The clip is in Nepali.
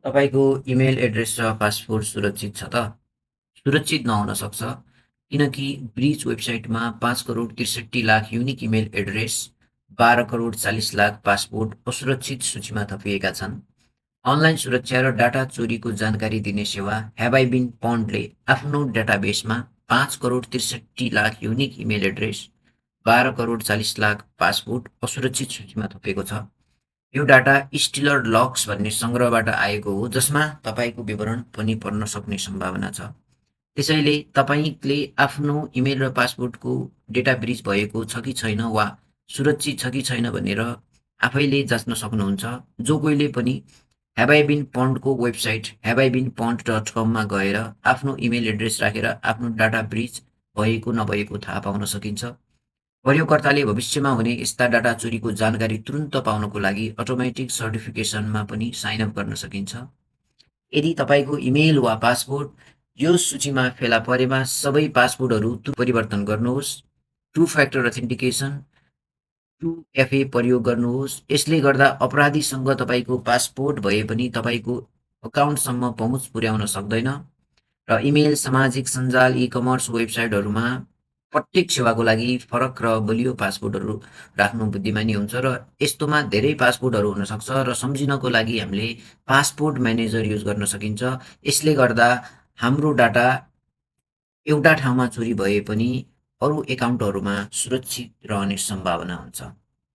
तपाईँको इमेल एड्रेस र पासवर्ड सुरक्षित छ त? सुरक्षित नहुन सक्छ, किनकि ब्रिच वेबसाइटमा 5,63,00,000 युनिक इमेल एड्रेस, 12,40,00,000 पासपोर्ट असुरक्षित सूचीमा थपिएका छन्। अनलाइन सुरक्षा र डाटा चोरीको जानकारी दिने सेवा ह्याभ आई बिन पन्डले आफ्नो डाटाबेसमा 5,63,00,000 युनिक इमेल एड्रेस, 12,40,00,000 पासपोर्ट असुरक्षित सूचीमा थपेको छ। यो डाटा स्टिलर लक्स भन्ने सङ्ग्रहबाट आएको हो, जसमा तपाईँको विवरण पनि पढ्न सक्ने सम्भावना छ। त्यसैले तपाईँले आफ्नो इमेल र पासवर्डको डेटा ब्रिच भएको छ कि छैन वा सुरक्षित छ कि छैन भनेर आफैले जाँच्न सक्नुहुन्छ। जो कोहीले पनि ह्याभ आई बिन पन्डको वेबसाइट haveibeenpond.com मा गएर आफ्नो इमेल एड्रेस राखेर आफ्नो डाटा ब्रिच भएको नभएको थाहा पाउन सकिन्छ। प्रयोगकर्ताले भविष्यमा हुने यस्ता डाटा चोरीको जानकारी तुरुन्त पाउनको लागि अटोमेटिक सर्टिफिकेसनमा पनि साइन अप गर्न सकिन्छ। यदि तपाईँको इमेल वा पासवर्ड यो सूचीमा फेला परेमा सबै पासवर्डहरू परिवर्तन गर्नुहोस्। टु फ्याक्टर अथेन्टिकेसन 2FA प्रयोग गर्नुहोस्। यसले गर्दा अपराधीसँग तपाईँको पासपोर्ट भए पनि तपाईँको अकाउन्टसम्म पहुँच पुर्याउन सक्दैन र इमेल, सामाजिक सञ्जाल, ई-कमर्स वेबसाइटहरूमा प्रत्येक सेवाको लागि फरक र बलियो पासवर्डहरू राख्नु बुद्धिमानी हुन्छ र यस्तोमा धेरै पासवर्डहरू हुनसक्छ र सम्झिनको लागि हामीले पासपोर्ट म्यानेजर युज गर्न सकिन्छ। यसले गर्दा हाम्रो डाटा एउटा ठाउँमा चोरी भए पनि अरू एकाउन्टहरूमा सुरक्षित रहने सम्भावना हुन्छ।